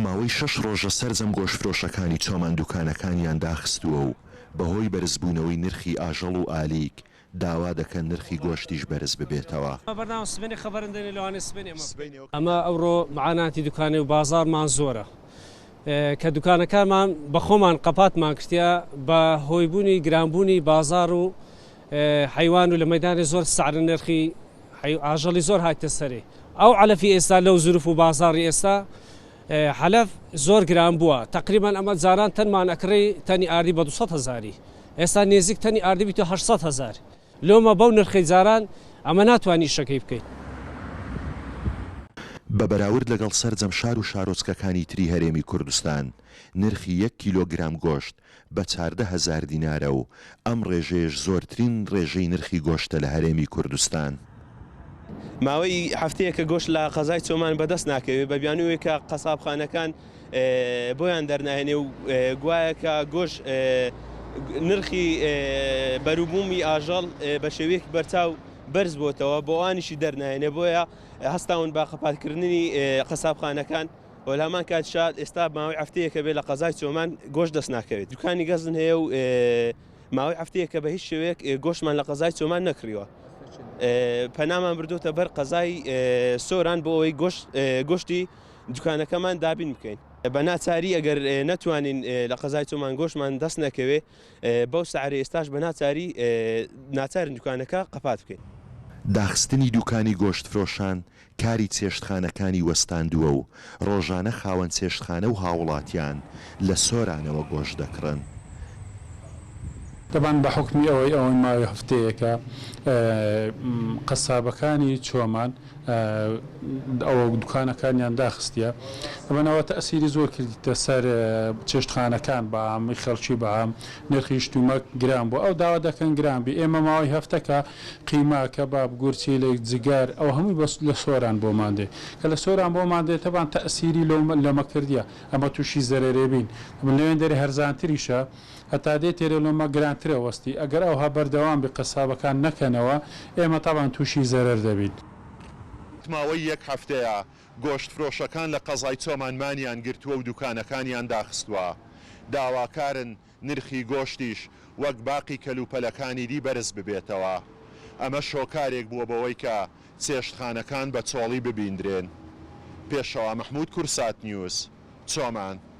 ماوەی شەش ڕۆژە سەرجەم گۆشتفرۆشەکانی چۆمان دوکانەکانیان داخستووە و بەهۆی بەرزبوونەوەی نرخی ئاژەڵ و ئالیک داوا دەکەن نرخی گۆشتیش بەرز ببێتەوە. ئەمە ئەوڕۆ معاناتی دوکانێ و بازاڕمان زۆرە کە دوکانەکانمان بەخۆمان قەپاتمان کردە بە هۆی بوونی گرانبوونی بازاڕ و حەیوان و لە مەیدانێ زۆر سعر نرخی ئاژەڵی زۆر هاتە سەرێ ئەو عەلەفی ئێستا لەو زروف و بازاڕی ئێستا حەلەف زۆر گران بووە تەقریبەن ئەمە جاران تەنمان ئەکڕی تەنی ئاردی بە 200 هەزاری ئێستا نێزیک تەنی ئاردی بیتە 800 هەزار لۆمە بەو نرخەی جاران ئەمە ناتوانی ئیشەکەی بکەیت. بە بەراورد لەگەڵ سەرجەم شار و شارۆچکەکانی تری هەرێمی کوردستان، نرخی یەک کیلۆگرام گۆشت بە 14 هەزار دینارە و ئەم ڕێژەیەش زۆرترین ڕێژەی نرخی گۆشتە لە هەرێمی کوردستان. ماوەی هەفتەیەکە گۆشت لە قەزای چۆمان بەدەست ناکەوێت بە بیانوویەک کە قەسابخانەکان بۆیان دەرناهێنێ و گوایە کە گۆشت نرخی بەروبوومی ئاژەڵ بە شێوەیەکی بەرچاو بەرز بۆتەوە بۆ ئەوانیشی دەرناهێنێ بۆیە هەستاون بە قەپاتکردنی قەسابخانەکان و لە هەمان کاتیشا ئێستا ماوەی هەفتەیەکە بێ لە قەزای چۆمان گۆشت دەست ناکەوێت دوکانی گەزن هەیە و ماوەی هەفتەیەکە بە هیچ شێوەیەک گۆشتمان لە قەزای چۆمان نەکڕیوە پەنامان بردوتە بەر قەزای سۆران بۆ ئەوەی گۆشتی دوکانەکەمان دابین بکەین بە ناچاری ئەگەر نەتوانین لە قەزای چۆمان گۆشتمان دەست نەکەوێ بەو سعرە ئێستاش بە ناچاری ناچارین دوکانەکە قەپات بکەین. داخستنی دوکانی گۆشتفرۆشان کاری چێشتخانەکانی وەستاندووە و ڕۆژانە خاوەن چێشتخانە و هاوڵاتیان لە سۆرانەوە گۆشت دەکڕن. تەبعەن بە حوکمی ئەوەی ئەوەی ماوەی هەفتەیەکە قەسابەکانی چۆمان ئەوە دوکانەکانیان داخستیە تەبعەن ئەوە تەئسیری زۆر کردیتە سەر چێشتخانەکان بە عامی خەڵکی بە عام نرخی شتومەک گران بوو ئەو داوا دەکەن گران بی ئێمە ماوەی هەفتەکە قیمە، کەباب، گورچیلک، جگەر ئەوە هەمووی بەس لە سۆران بۆمان دێ کە لە سۆران بۆمان دێ تەبعەن تەئسیری لەو لەمە کردیە ئەمە توشی زەرەرێ بین تەبعەن لەوێندەرێ هەرزانتریشە هەتا دێ تێرێ لۆمە گرانترە وەستی ئەگەر ئەوها بەردەوام بی قەسابەکان نەکەنەوە ئێمە تەبعەن توشی زەرەر دەبین. ماوەی یەک هەفتەیە گۆشتفرۆشەکان لە قەزای چۆمان مانیان گرتووە و دوکانەکانیان داخستووە، داواکارن نرخی گۆشتیش وەک باقی کەلوپەلەکانی دی بەرز ببێتەوە. ئەمەش هۆکارێک بووە بەوەی کە چێشتخانەکان بە چۆڵی ببیندرێن. پێشەوا مەحمود کوردسات نیوز، چۆمان.